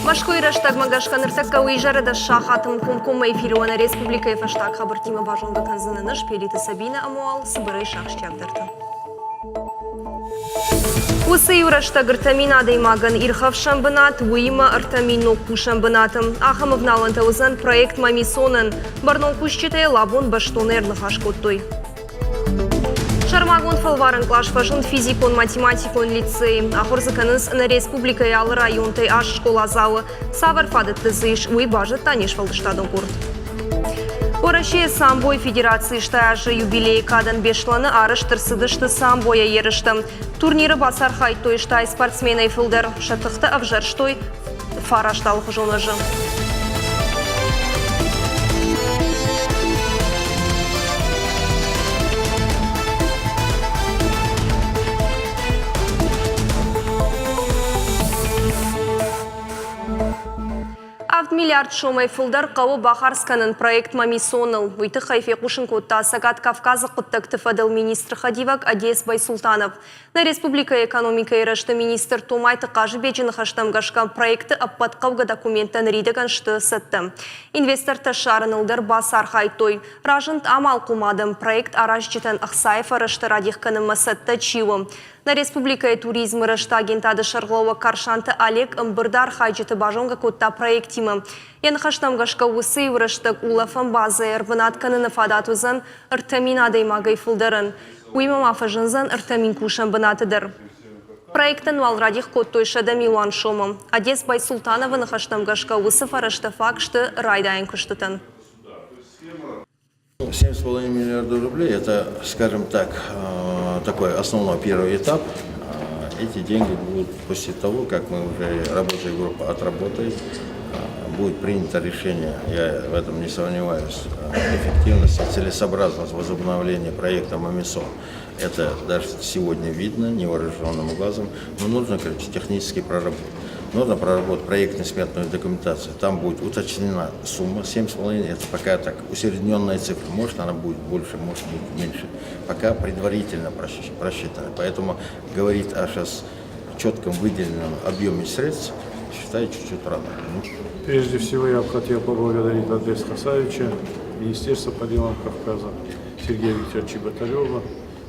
Мӕскуыйы рӕстӕгмӕ гӕсгӕ ныртӕккӕ у изӕры дӕс сахаты комкоммӕ эфиры уӕ нӕ республикӕйы фӕстаг хабӕрттимӕ базонгӕ кӕндзынӕн ӕз Пелиты Сабинӕ ӕмӕ уал цыбырӕй сахсджиагдӕртӕ. Уыцы иу рӕстӕг 3000 адӕймагӕн ирхӕфсӕн бынат, уыимӕ 3000 ног кусӕн бынаты. Ахӕм авналӕнтӕ уыдзӕн проект Мамисон-ӕн. Бӕрнон кусджытӕ йыл абон бӕстон ӕрныхас кодтой. Сӕрмагонд фӕлварӕн кълас фӕзынд физикон-математикон лицейы. Ахуыр дзы кӕнынц нӕ республикӕйы алы районтӕй аст скъоладзауы. Цавӕр фадӕттӕ дзы ис, уый базыдта не сфӕлдыстадон къорд. Уӕрӕсейы самбойы федерацийы стай азы юбилейы кадӕн Беслӕны арӕзт ӕрцыдысты самбойӕ ерыстӕ. Турниры бацархайдтой стай спортсменӕй фылдӕр. Сӕ тыхтӕ ӕвзӕрстой фараст алыхуызон азы. Авд миллиард сомӕй фылдӕр хъӕуы бахардз кӕнын проект Мамисон-ыл. Уый тыххӕй фехъусын кодта Цӕгат Кавказы хъуыддӕгты фӕдыл министры хӕдивӕг Одес Байсултанов. Нӕ республикӕйы экономикӕйы рӕзты министр Томайты Хъазыбеджы ныхӕстӕм гӕсгӕ проекты ӕппӕт хъӕугӕ документтӕ ныридӕгӕн сты цӕттӕ. Инвестортӕ ссарыныл дӕр бацархайдтой. Разынд амалхъом адӕм проект аразджытӕн ӕхцайы фӕрӕзтӕ радих кӕнынмӕ цӕттӕ чи у. Нӕ республикӕйы туризмы рӕзты агентады сӕргълӕууӕг Карсанты Олег ӕмбырды архайджыты базонгӕ кодта проектимӕ. Йӕ ныхӕстӕм гӕсгӕ уыцы иу рӕстӕг улӕфӕн базӕйы ӕрбынат кӕныны фадат уыдзӕн 3000 адӕймагӕй фылдӕрӕн. Уыимӕ ма фӕзындзӕн 3000 кусӕн бынаты дӕр. Проектӕн уал радих кодтой 100 милуан сомы. Одес Байсултановы ныхӕстӕм гӕсгӕ уыцы фӕрӕзтӕ фаг сты райдайӕн куыстытӕн. 7,5 миллиардов рублей – это, скажем так, такой основной первый этап. Эти деньги будут после того, как мы уже рабочая группа отработает, будет принято решение, я в этом не сомневаюсь, эффективность и целесообразность возобновления проекта «Мамисон». Это даже сегодня видно невооруженным глазом, но нужно, короче, технически проработать. Нужно проработать проектно-сметную документацию. Там будет уточнена сумма 7,5, это пока так усредненная цифра. Может, она будет больше, может быть меньше. Пока предварительно просчитана. Поэтому говорить о сейчас четком выделенном объеме средств, считаю, чуть-чуть рано. Прежде всего я хотел поблагодарить Одеса Хасаевича, Министерство по делам Кавказа, Сергея Викторовича Чеботарева,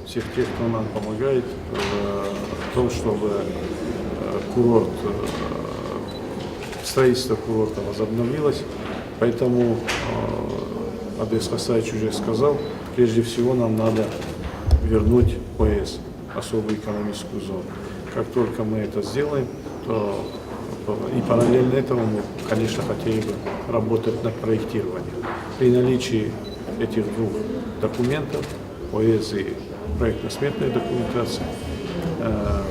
всех тех, кто нам помогает в том, чтобы курорт, строительство курорта возобновилось. Поэтому Одес Хасаевич уже сказал, прежде всего нам надо вернуть ОЭЗ, особую экономическую зону. Как только мы это сделаем, то и параллельно этому мы, конечно, хотели бы работать над проектированием. При наличии этих двух документов, ОЭЗ и проектно-сметной документации,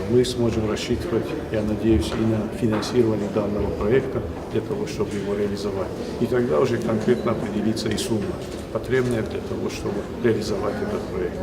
мы сможем рассчитывать, я надеюсь, и на финансирование данного проекта для того, чтобы его реализовать. И тогда уже конкретно определится и сумма, потребная для того, чтобы реализовать этот проект.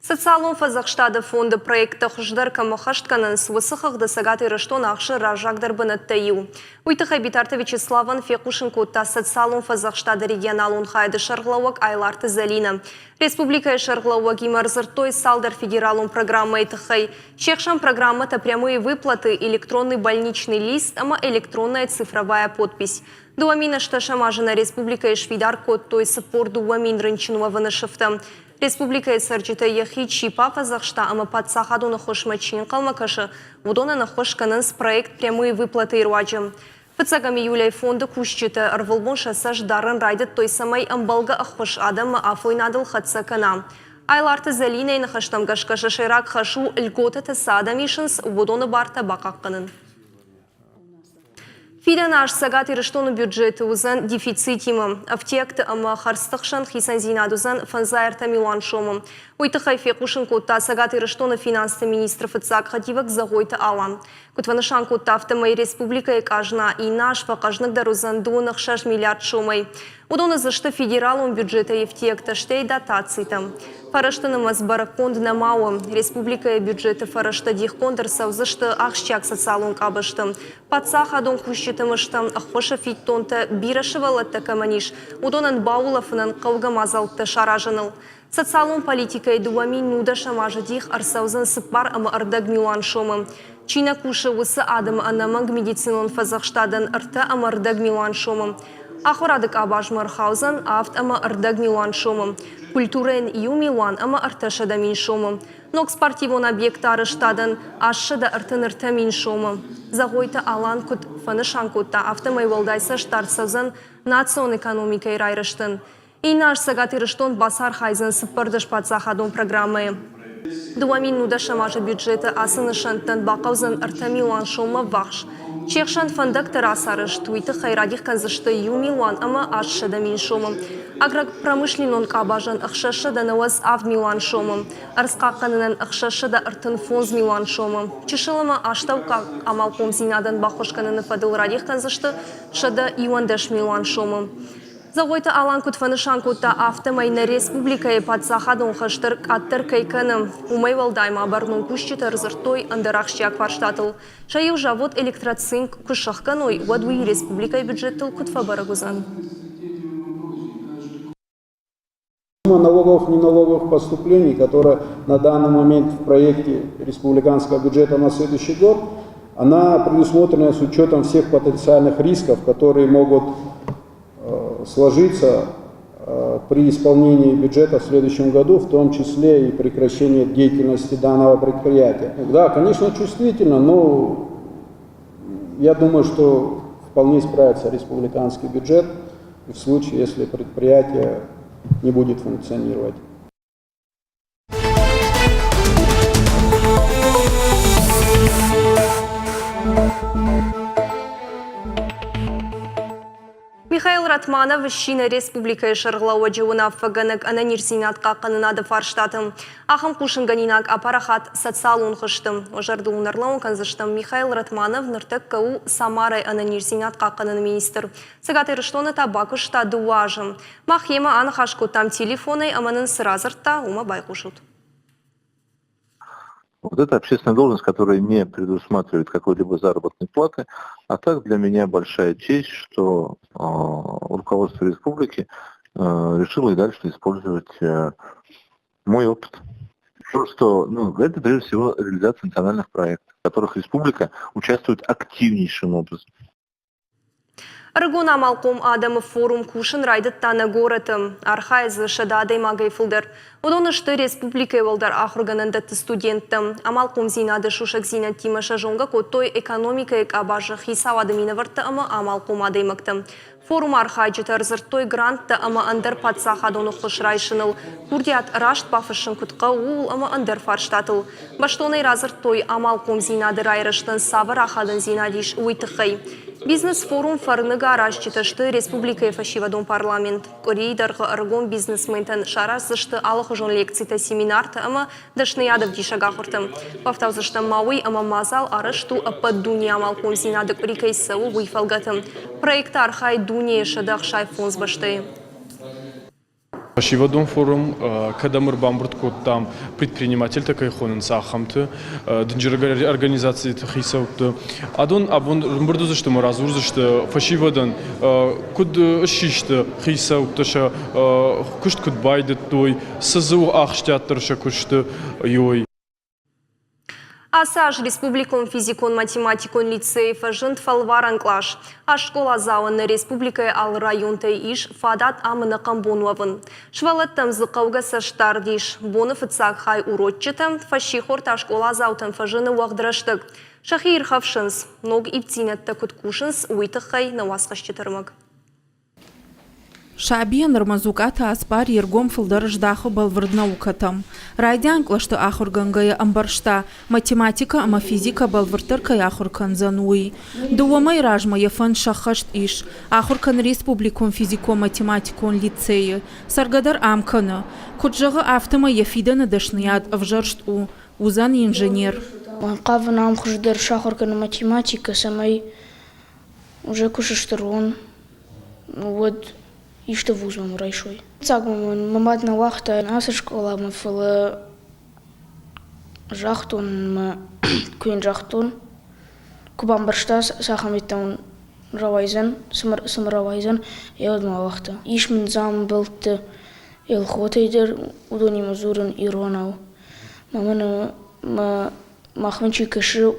Социалон фӕдзӕхстады фонды проекттӕ хуыздӕр кӕм ӕххӕст кӕнынц, уыцы хыгъды Цӕгат Ирыстон ахсы раззагдӕр бынӕттӕй иу. Уый тыххӕй Битарты Вячеславӕн фехъусын кодта социалон фӕдзӕхстады регионалон хайады сӕргълӕууӕг Айларты Зӕлинӕ. Республикӕйы сӕргълӕууӕгимӕ ӕрдзырдтой цалдӕр федералон программӕйы тыххӕй. Се хсӕн программӕтӕ «Прямые выплаты», «Электронный больничный лист» ӕмӕ «Электронная цифровая подпись». 2008 азы нӕ республикӕйы сфидар кодтой 42 000 рынчын уӕвыны сыфтӕ. Республикӕйы цӕрджытӕй йӕхи чи бафӕдзӕхста ӕмӕ паддзахадон ӕххуысмӕ чи ӕнхъӕлмӕ кӕсы, уыдонӕн ӕххуыс кӕнынц проект «Прямые выплаты» руаджы. Фыццӕгӕм июлӕй фонды кусджытӕ ӕрвылбон сӕ цӕст дарын райдыдтой, цӕмӕй ӕмбӕлгӕ ӕххуыс адӕммӕ афойнадыл хӕццӕ кӕна. Айларты Зӕлинӕйы ныхӕстӕм гӕсгӕ сӕ сӕйраг хӕс у льготӕтӕ цы адӕм исынц, уыдоны бартӕ бахъахъхъӕнын. Фидӕн аз Цӕгат Ирыстоны бюджеты уыдзӕн дефицитимӕ. Ӕфтиӕгты ӕмӕ хӕрдзты хсӕн хицӕндзинад уыдзӕн 53 милуан сомы. Уый тыххӕй фехъусын кодта Цӕгат Ирыстоны финансты министры фыццаг хӕдивӕг Зӕгъойты Алан. Куыд фӕнысан кодта, афтӕмӕй республикӕйы къазна иннӕ аз фӕхъӕзныгдӕр уыдзӕн 26 миллиард сомӕй. Уыдон уыдзысты федералон бюджетӕй ӕфтиӕгтӕ, стӕй дотацитӕ. Фӕрӕзты нымӕц бӕрӕггонд нӕма у. Республикӕйы бюджеты фӕрӕзтӕ дихгонд ӕрцӕудзысты ахсджиаг социалон къабӕзты. Паддзахадон кусджыты мыздтӕ, ӕххуысы фиддонтӕ, бирӕ сывӕллӕттӕ кӕмӕн ис, уыдонӕн баулӕфынӕн хъӕугӕ мадзӕлттӕ саразыныл. Социалон политикӕйы 2019 азы дих ӕрцӕудзӕн 4,25 милуан сомы. Чи нӕ кусы, уыцы адӕмы ӕнӕмӕнг медицинон фӕдзӕхстадӕн 3.5 милуан сомы. Ахуырады къабазмӕ ӕрхаудзӕн 7.25 милуан сомы. Культурӕйӕн 1 300 000 сомы. Ног спортивон объекты арӕзтадӕн 833 000 сомы. Зӕгъойты Алан куыд фӕнысан кодта, афтӕмӕй уӕлдай цӕстдард цӕудзӕн национ экономикӕйы райрӕзтӕн. Иннӕ аз Цӕгат Ирыстон бацархайдзӕн 14 паддзахадон программӕйы. 2019 азы бюджеты ацы нысӕнттӕн бахъӕудзӕн 3 милуан соммӕ ввахс. Се хсӕн фӕндӕгты рацарӕзт, уый тыххӕй радих кӕндзысты 1 800 000 сомы. Агропромышленнон къабазӕн 697 милуан сомы. Ӕрдз хъахъхъӕнынӕн 635 милуан сомы. Чысыл ӕмӕ астӕуккаг амалхъомдзинадӕн баххуыс кӕныны фӕдыл радих кӕндзысты 111 милуан сомы. Зӕгъойты Алан куыд фӕнысан кодта, афтӕмӕй нӕ республикӕйы паддзахадон хӕс дӕр къаддӕр кӕй кӕны, уымӕй уӕлдай ма бӕрнон кусджытӕ ӕрдзырдтой ӕндӕр ахсджиаг фарстатыл. Сӕ иу завод «Электроцинк» куы сӕхгӕной, уӕд уый республикӕйы бюджетыл куыд фӕбӕрӕг уыдзӕн? Сумма налоговых и неналоговых поступлений, которая на данный момент в проекте республиканского бюджета на следующий год, она предусмотрена с учетом всех потенциальных рисков, которые могут сложиться при исполнении бюджета в следующем году, в том числе и прекращение деятельности данного предприятия. Да, конечно, чувствительно, но я думаю, что вполне справится республиканский бюджет в случае, если предприятие не будет функционировать. Михаил Ратманов сси нӕ республикӕйы сӕргълӕууӕджы уынаффӕгӕнӕг ӕнӕниздзинад хъахъхъӕнынады фарстаты. Ахӕм хъусынгӕнинаг апарахат социалон хызты. Уӕ зӕрдыл уын ӕрлӕууын кӕндзыстӕм, Михаил Ратманов ныртӕккӕ у Самарайы ӕнӕниздзинад хъахъхъӕныны министр. Цӕгат Ирыстоны та бакуыста 2 азы. Мах йемӕ аныхас кодтам телефонӕй ӕмӕ нын цы радзырдта, уымӕ байхъусут. Вот это общественная должность, которая не предусматривает какой-либо заработной платы. А так для меня большая честь, что руководство республики решило и дальше использовать мой опыт. То, что, ну, это прежде всего реализация национальных проектов, в которых республика участвует активнейшим образом. Ӕрыгон амалхъом адӕмы форум кусын райдыдта нӕ горӕты. Архайы дзы 100 адӕймагӕй фылдӕр. Уыдон сты республикӕйы уӕлдӕр ахуыргӕнӕндӕтты студенттӕ. Амалхъомдзинады сусӕгдзинӕдтимӕ сӕ зонгӕ кодтой экономикӕйы къабазы хицауады минӕвӕрттӕ ӕмӕ амалхъом адӕймӕгтӕ. Форумы архайджытӕ ӕрдзырдтой гранттӕ ӕмӕ ӕндӕр паддзахадон ӕххуыс райсыныл, курдиат раст бафыссын куыд хъӕуы, ууыл ӕмӕ ӕндӕр фарстатыл. Бӕстонӕй радзырдтой, амалхъомдзинады райрӕзтӕн цавӕр ахадындзинад ис, уый тыххӕй. Бизнес-форум «Фӕрныг» аразджытӕ сты республикӕйы фӕсивӕдон парламент. Къуырийы дӕргъы ӕрыгон бизнесментӕн сараздзысты алыхуызон лекцитӕ, семинартӕ ӕмӕ дӕсныйадӕвдисӕг ахуыртӕ. Бафтаудзыстӕм ма уый, ӕмӕ мадзал арӕзт у ӕппӕт дунейы амалхъомдзинады къуыри кӕй цӕуы, уый фӕлгӕты. Проекты архайы дунейы 165 бӕстӕйы. Фӕсивӕдон форум кӕдӕм ӕрбамбырд кодтам предпринимательтӕ кӕй хонынц, ахӕмты, дынджыр организациты хицӕутты. Адон абон ӕрӕмбырд уыдзысты ӕмӕ радзурдзысты фӕсивӕдӕн, куыд ссисты хицӕуттӕ сӕ куыст куыд байдыдтой, цы дзы у ахсджиагдӕр сӕ куысты, ой. Ацы аз республикон физикон-математикон лицейы фӕзынд фӕлварӕн кълас. Аст скъоладзауӕн нӕ республикӕйы алы районтӕй ис фадат ам ӕнӕхъӕн бон уӕвын. Сывӕллӕттӕм дзы хъӕугӕ цӕстдард ис. Боны фыццаг хай уроччытӕ, фӕссихор та скъоладзаутӕн фӕзыны уӕгъд рӕстӕг. Сӕхи ирхӕфсынц. Ног ивддзинӕдтӕ куыд кусынц, уый тыххӕй нӕ уацхӕсджыты ӕрмӕг. Сабийӕн нырмӕ Дзукъаты Аспар йе ргом фылдӕр здахы бӕлвырд наукӕтӕм. Райдиан кълӕсты ахуыргӕнгӕйӕ ӕмбӕрста, математикӕ ӕмӕ физикӕ бӕлвырддӕр кӕй ахуыр кӕндзӕн, уый. Дыууӕ мӕйы размӕ йӕ фӕнд сӕххӕст ис. Ахуыр кӕны республикон физикон-математикон лицейы. Цӕргӕ дӕр ам кӕны. Куыд зӕгъы, афтӕмӕй йӕ фидӕны дӕсныйад ӕвзӕрст у. Уыдзӕн инженер. Хъавын ам хуыздӕр сахуыр кӕнын математикӕ, цӕмӕй уже куы сыстыр уон, уӕд исты вузмӕ райсой. Фыццаг мӕ мад нӕ уагъта ацы скъоламӕ, фӕлӕ загътон мӕ, куы йын загътон, куы бамбӕрста, цахӕм йеддӕм рауайдзӕн, цы мӕ рауайдзӕн, уӕд мӕ ауагъта. Ис мын дзамбӕлтты Елхотӕй дӕр, уыдонимӕ дзурын иронау. Мӕ мӕ Махмӕ чи кӕсы,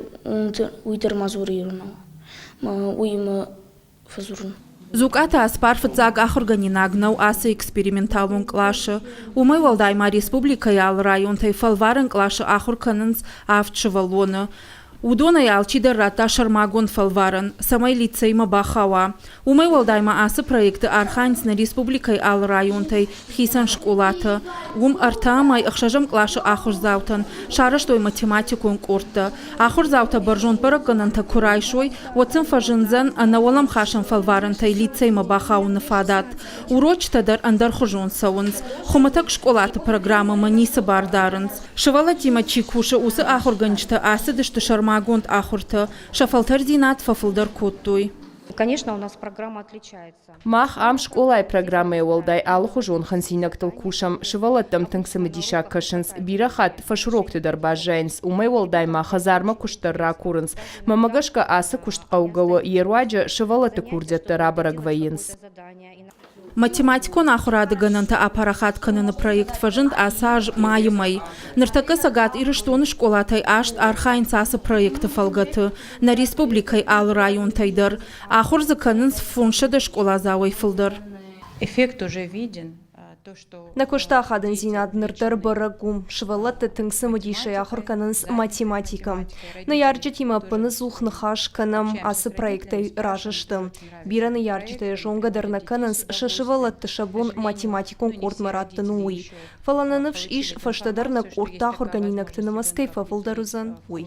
уый дӕр ма дзуры иронау. Уыимӕ фӕдзурын. Дзукъаты Аспар фыццаг ахуыргӕнинаг нӕу ацы эксперименталон къласы. Уымӕй уӕлдай ма республикӕйы алы районтӕй фӕлварӕн къласы ахуыр кӕнынц авд сывӕллоны. Уыдонӕй алчидӕр радта сӕрмагонд фӕлварӕн, цӕмӕй лицеймӕ бахауа. Уымӕй уӕлдай ма ацы проекты архайынц нӕ республикӕйы алы районтӕй хицӕн скъолатӕ. Уым ӕртӕ ӕмӕ ӕхсӕзӕм къласы ахуырдзаутӕн сарӕзтой математикон къордтӕ. Ахуырдзаутӕ бӕрзонд бӕрӕггӕнӕнтӕ куы райсой, уӕд сын фӕзындзӕн ӕнӕуӕлӕмхасӕн фӕлварӕнтӕй лицеймӕ бахауыны фадат. Урочытӕ дӕр ӕндӕрхуызон цӕуынц. Хуымӕтӕг скъолаты программӕмӕ ницы бар дарынц. Сывӕллӕттимӕ чи кусы, уыцы ахуыргӕнджытӕ ацыдысты сӕрмагонд ахуыртӕ, сӕ фӕлтӕрдзинад фӕфылдӕр кодтой. Конечно, у нас программа отличается. Мах ам скъолайы программӕйӕ уӕлдай алыхуызон хынцинӕгтыл кусӕм, сывӕллӕттӕм тынг цымыдисаг кӕсынц, бирӕ хатт фӕсурокты дӕр баззайынц, уымӕй уӕлдай ма хӕдзармӕ куыст дӕр ракурынц. Мӕнмӕ гӕсгӕ ацы куыст хъӕугӕ у, йе руаджы сывӕллӕтты курдиӕттӕ рабӕрӕг вӕййынц. Математикон ахуырады гӕнӕнтӕ апарахат кӕныны проект фӕзынд ацы аз майы мӕй. Ныртӕккӕ Цӕгат Ирыстоны скъолатӕй аст архайынц ацы проекты фӕлгӕты. Нӕ республикӕйы алы районтӕй дӕр. Ахуыр дзы кӕнынц 500 скъоладзауӕй фылдӕр. Эффект уже виден. Нӕ куысты ахадындзинад ныр дӕр бӕрӕг у. Сывӕллӕтты тынг цымыдисӕй ахуыр кӕнынц математикӕ. Ныййарджытимӕ ӕппынӕдзух ныхас кӕнӕм, ацы проектӕй разы сты. Бирӕ ныййарджытӕ зонгӕ дӕр нӕ кӕнынц, сӕ сывӕллӕтты сӕ бон математикон къордмӕ раттын у, уый. Фӕлӕ нӕ ныфс ис, фӕстӕдӕр нӕ къордты ахуыргӕнинӕгты нымӕц кӕй фӕфылдӕр уыдзӕн, уый.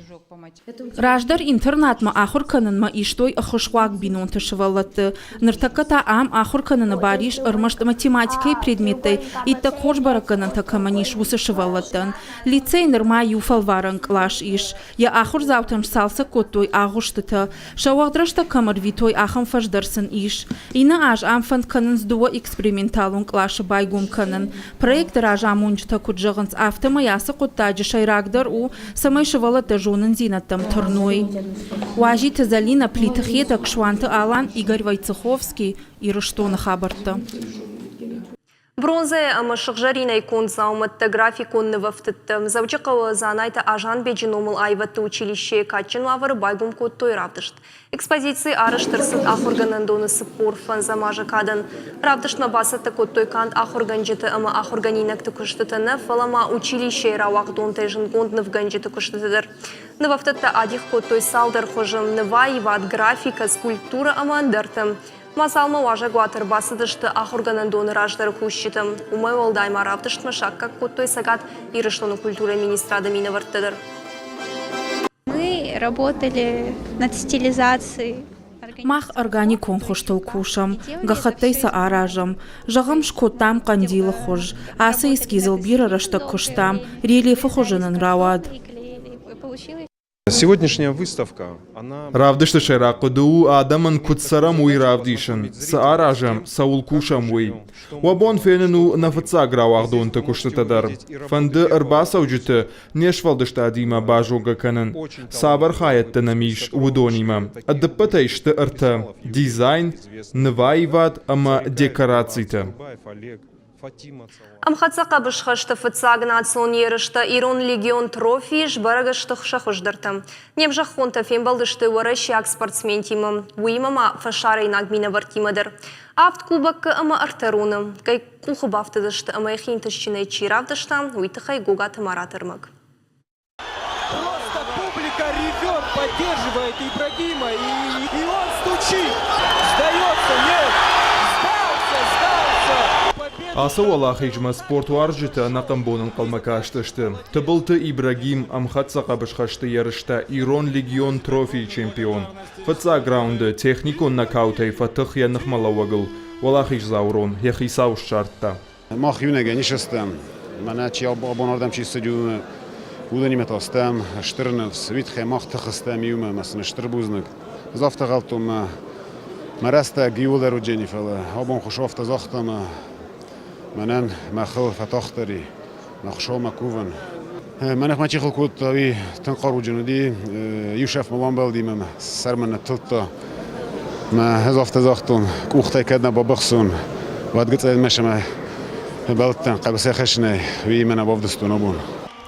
Раздӕр интернатмӕ ахуыр кӕнынмӕ истой ӕххуысхъуаг бинонты сывӕллӕтты. Ныртӕккӕ та ам ахуыр кӕныны бар ис ӕрмӕст математикӕйы предметтӕй иттӕг хорз бӕрӕггӕнӕнтӕ кӕмӕн ис, уыцы сывӕллӕттӕн. Лицейы нырма иу фӕлварӕн кълас ис. Йӕ ахуырдзаутӕн сцалцӕг кодтой агъуыстытӕ. Сӕ уӕгъд рӕстӕг кӕм ӕрвитой, ахӕм фӕз дӕр сын ис. Иннӕ аз ам фӕнд кӕнынц дыууӕ эксперименталон къласы байгом кӕнын. Проекты разамонджытӕ куыд зӕгъынц, афтӕмӕй ацы хъуыддаджы сӕйрагдӕр у, цӕмӕй сывӕллӕттӕ зонындзинӕдтӕм тырной. Уазиты Зӕлинӕ, Плиты Хетӕг, Суанты Алан, Игорь Войцеховский, Ирыстоны хабӕрттӕ. Бронзӕйӕ ӕмӕ сыгъзӕринӕй конд дзаумӕттӕ, графикон нывӕфтыдтӕ. Дзӕуджыхъӕуы Дзанайты Азанбеджы номыл аивӕдты училищейы кадджын уавӕры байгом кодтой равдыст. Экспозици арӕзт ӕрцыд ахуыргӕнӕндоны 45 азы кадӕн. Равдыстмӕ бацӕттӕ кодтой канд ахуыргӕнджыты ӕмӕ ахуыргӕнинӕгты куыстытӕ нӕ, фӕлӕ ма училищейы рауагъдонтӕй зындгонд нывгӕнджыты куыстытӕ дӕр. Нывӕфтыдтӕ адих кодтой цалдӕр хуызы – нываивад, графикӕ, скульптурӕ ӕмӕ ӕндӕртӕ. Мадзалмӕ уазӕгуаты ӕрбацыдысты ахуыргӕнӕндоны раздӕры кусджытӕ. Уымӕй уӕлдай ма равдыстмӕ саккаг кодтой Цӕгат Ирыстоны культурӕйы министрады минӕвӕрттӕ дӕр. Мы работали над стилизацией. Мах органикон хуызтыл кусӕм, гӕххӕттӕй сӕ аразӕм. Зӕгъӕм, скодтам хъӕндилы хуыз. Ацы эскизыл бирӕ рӕстӕг куыстам, рельефы хуызы нын рауад. Сегодняшняя выставка, Равдысты сӕйраг хъуыды у, адӕмӕн куыд цӕрӕм, уый равдисын, цы аразӕм, цӕуыл кусӕм, уый. Уӕ бон фенын у нӕ фыццаг рауагъдонты куыстытӕ дӕр. Фӕнды ӕрбацӕуджыты не сфӕлдыстадимӕ базонгӕ кӕнын, цавӕр хайӕдтӕ нӕм ис, уыдонимӕ. Ӕдыппӕтӕй сты ӕртӕ – дизайн, нываивад ӕмӕ декорацитӕ. Ӕмхӕццӕ хъӕбысхӕсты фыццаг национ ерыстӕ Ирон легион трофи сбӕрӕг сты сӕ хуыздӕртӕ. Не мзӕххонтӕ фембӕлдысты уӕрӕсейаг спортсментимӕ, уыимӕ ма фӕсарӕйнаг минӕвӕрттимӕ дӕр. Авд кубокы ӕмӕ ӕртӕ роны кӕй къухы бафтыдысты ӕмӕ йӕхи ӕнтыстджынӕй чи равдыста, уый тыххӕй Гогаты Мараты ӕрмӕг. Просто публика ревет, поддерживает Ибрагима, и, и он стучит. Сдается, нет, сдался, сдался. Ацы уӕлахизмӕ спортуарзджытӕ ӕнӕхъӕн бон ӕнхъӕлмӕ кастысты. Тыбылты Ибрагим ӕмхӕццӕ хъӕбысхӕсты ерыстӕ Ирон легион трофийы чемпион. Фыццаг раунды техникон нокаутӕй фӕтых йӕ ныхмӕлӕууӕгыл. Уӕлахиздзау рон йӕ хицау ссардта. Мах иунӕгӕй не стӕм. Мӕнӕ чи абон ардӕм чи ссыди, уыдонимӕ та стӕм стыр ныфс. Уый тыххӕй мах тых стӕм иумӕ ӕмӕ сын стыр бузныг. Ӕз афтӕ гъӕлдтон мӕ мӕ рӕстӕг иууылдӕр уыджени, фӕлӕ абон Хуыцау афтӕ загъта ӕмӕ мӕнӕн мӕ хыл фӕтагъддӕр и, мӕ Хуыцаумӕ кувын. Мӕ ныхмӕ чи хыл кодта, уый тынг хъаруджын уыди. Иу шеф мыл амбӕлди мӕ мӕ сӕрмӕ ныттылдта. Мӕ ӕз афтӕ загътон, къухтӕй кӕд нӕ бабыхсон, уӕд гыццыл мӕ сӕмӕ бӕлдтӕн хъӕбысӕй хӕссынӕй, уый мӕ нӕ бавдыстон абон.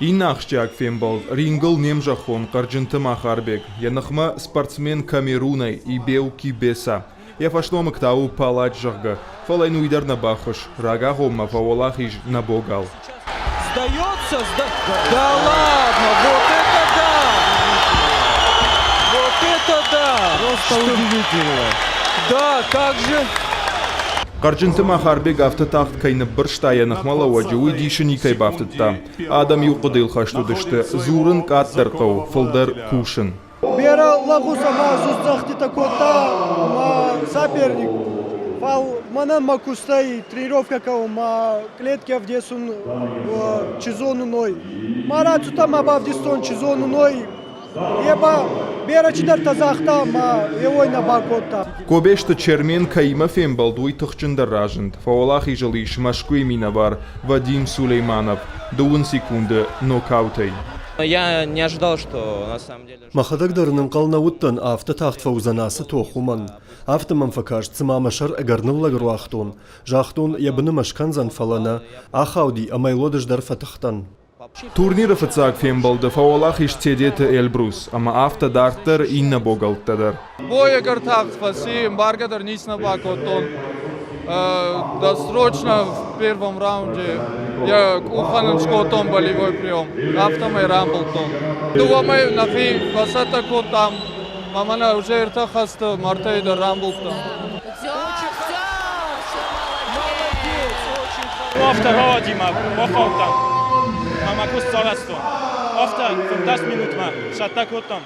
Иннӕ ахсджиаг фембӕлд рингыл не мзӕххон Хъӕрджынты Махарбег, йӕ ныхмӕ спортсмен Камерунӕй Ибеу Кибеса. Йӕ фӕсномыг та у Палач, зӕгъгӕ, фӕлӕ йын уый дӕр нӕ баххуыс, рагагъоммӕ фӕуӕлахиз нӕ богал. Сдается? Да ладно, вот это да! Вот это да! Просто удивительно. Да, как же... Хъӕрджынты Махарбег афтӕ тагъд кӕй ныббырста йӕ ныхмӕлӕууӕджы, уый дисы никӕй бафтыдта. Адӕм иу хъуыдыйыл хӕст уыдысты: дзурын къаддӕр хъӕуы, фылдӕр кусын. Берӕ лӕгъуз ӕма зуздзӕгъдтитӕ кодта мӕ соперник. Фал мӕнӕн мӕ кустӕй тренировкӕ кӕун, мӕ клетки ӕвдесун чи зонуной. Ма рацудтӕн ма бавдистон чи зонуной. Е ба берӕ чидӕртӕ загъта ма е уой нӕ бакодта. Кобесты Чермен кӕимӕ фембӕлд, уый тыхджындӕр разынд. Фӕуӕлахизыл ис Мӕскуыйы минӕвар Вадим Сулейманов дыууын секунды нокаутӕй. Я не ожидал, что на самом деле... Мӕхӕдӕг дӕр ын ӕнхъӕл нӕ уыдтӕн, афтӕ тагъд фӕуыдзӕн ацы тох, уымӕн. Афтӕ мӕм фӕкаст, цыма мӕ сӕр ӕгӕр ныллӕг ӕруагътон. Загътон, йӕ быны мӕ скӕндзӕн, фӕлӕ нӕ. Ахауди, ӕмӕ йыл уӕд ӕз дӕр фӕтыхтӕн. Турниры фыццаг фембӕлды фӕуӕлахиз Тедеты Эльбрус ӕмӕ афтӕ дарддӕр иннӕ богӕлттӕ дӕр. Бой ӕгӕр тагъд фӕци, ӕмбаргӕ дӕр ницы нӕ бакодтон. Досрочно в первом раунде йӕ къухӕн ын скодтон болевой прием, афтӕмӕй рамбылдтон. Дыууӕмӕ нӕхи фӕцӕттӕ кодтам, ӕмӕ мӕнӕ уже ӕртӕ хӕсты мартӕй дӕр рамбылдтам. Афтӕ рауади мӕ бахаудтам ӕмӕ мӕ куыст сарӕзтон. Афтӕ 15 минутмӕ сӕттӕ кодтам,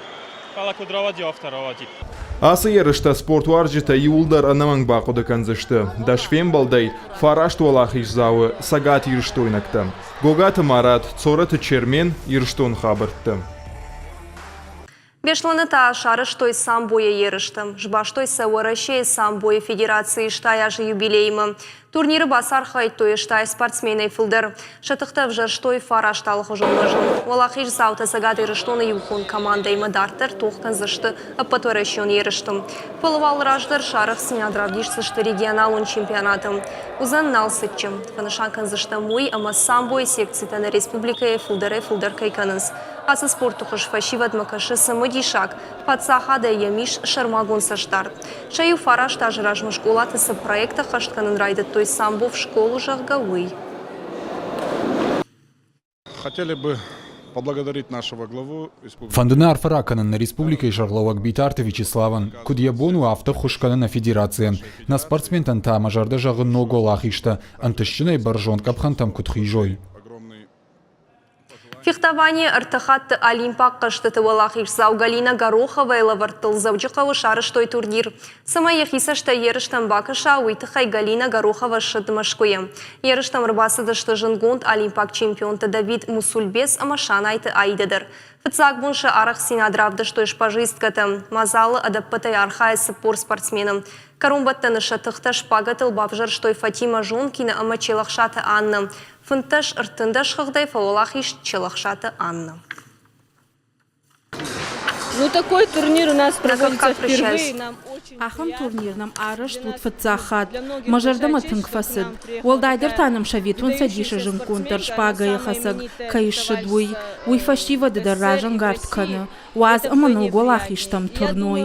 фӕлӕ куыд рауади, афтӕ рауади. Ацы ерыстӕ спортуарзджытӕ иууылдӕр ӕнӕмӕнг бахъуыды кӕндзысты. Дӕс фембӕлдӕй фараст уӕлахиздзауы цӕгатирыстойнӕгтӕ. Гогаты Марат, Цорӕты Чермен, Ирыстоны хабӕртты. Беслӕны та сарӕзтой самбойы ерыстӕ. Сбастой сӕ Уӕрӕсейы самбойы федерацийы 80 азы юбилеймӕ. Турниры бацархайдтой 80 спортсменӕй фылдӕр. Сӕ тыхтӕ ӕвзӕрстой фараст алыхуызон уӕзы. Уӕлахиздзаутӕ Цӕгат Ирыстоны иухон командӕимӕ дарддӕр тох кӕндзысты ӕппӕтуӕрӕсеон ерысты. Фӕлӕ уал раздӕр сӕ арӕхстдзинад равдисдзысты регионалон чемпионаты. Уыдзӕн Налцыччы. Фӕнысан кӕндзыстӕм уый, ӕмӕ самбойы секцитӕ нӕ республикӕйы фылдӕрӕй-фылдӕр кӕй кӕнынц. Ацы спорты хуыз фӕсивӕдмӕ кӕсы цымыдисаг, паддзахадӕй йӕм ис сӕрмагонд цӕстдард. Сӕ иу фараст азы размӕ скъолаты цы проект ӕххӕст кӕнын райдыдтой «Самбо в школу», зӕгъгӕ, уый. Хотели бы поблагодарить нашего главу. Фӕнды нӕ арфӕ ракӕнын нӕ республикӕйы сӕргълӕууӕг Битарты Вячеславӕн, куыд йӕ бон у, афтӕ ххуыс кӕны нӕ федерацийӕн. Нӕ спортсментӕн та мӕ зӕрдӕ зӕгъы ног уӕлахизтӕ, ӕнтыстджынӕй бӕрзонд къӕпхӕнтӕм куыд хизой. Фехтованийы ӕртӕ хатты Олимпаг хъӕзтыты уӕлахиздзау Галина Гороховайы лӕвӕрттыл Дзӕуджыхъӕуы сарӕзтой турнир. Цӕмӕй йӕхи цӕстӕй ерыстӕм бакӕса, уый тыххӕй Галина Горохова ссыд Мӕскуыйы. Ерыстӕм ӕрбацыдысты зындгонд олимпаг чемпионтӕ Давид Мусульбес ӕмӕ Шанайты Аидӕ дӕр. Фыццаг бон сӕ арӕхстдзинад равдыстой шпажисткӕтӕ. Мадзалы ӕдӕппӕтӕй архайы 40 спортсмены. Кӕронбӕттӕны сӕ тыхтӕ шпагӕтыл бавзӕрстой Фатимӕ Жонкина ӕмӕ Челӕхсаты Аннӕ. 15 ӕртындӕс хыгъдӕй фӕуӕлахиз Челӕхсаты Анна. Ну, такой турнир у нас проводится впервые. Нам очень Ахӕм турнир нӕм арӕзт уыд фыццаг хатт. Мӕ зӕрдӕмӕ тынг фӕцыд. Уӕлдайдӕр та нӕм Советон Цӕдисы зындгонддӕр шпагӕйы хӕцӕг кӕй ссыд, уый. Уый фӕсивӕды дӕр разӕнгард кӕны. Уадз ӕмӕ ног уӕлахизтӕм тырной.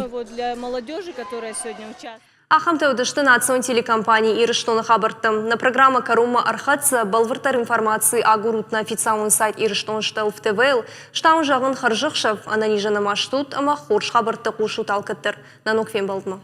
Ахӕмтӕ уыдысты национ телекомпани Ирыстоны хабӕрттӕ. Нӕ программӕ кӕронмӕ ӕрхӕццӕ. Бӕлвырддӕр информаци агурут нӕ официалон сайт Ирыстон Штелф ТВ-йыл. Стауын зӕгъын хӕрзӕхсӕв, ӕнӕнизӕн ӕмӕ стут ӕмӕ хорз хабӕрттӕ хъусут алкӕддӕр. Нӕ ног фембӕлдмӕ.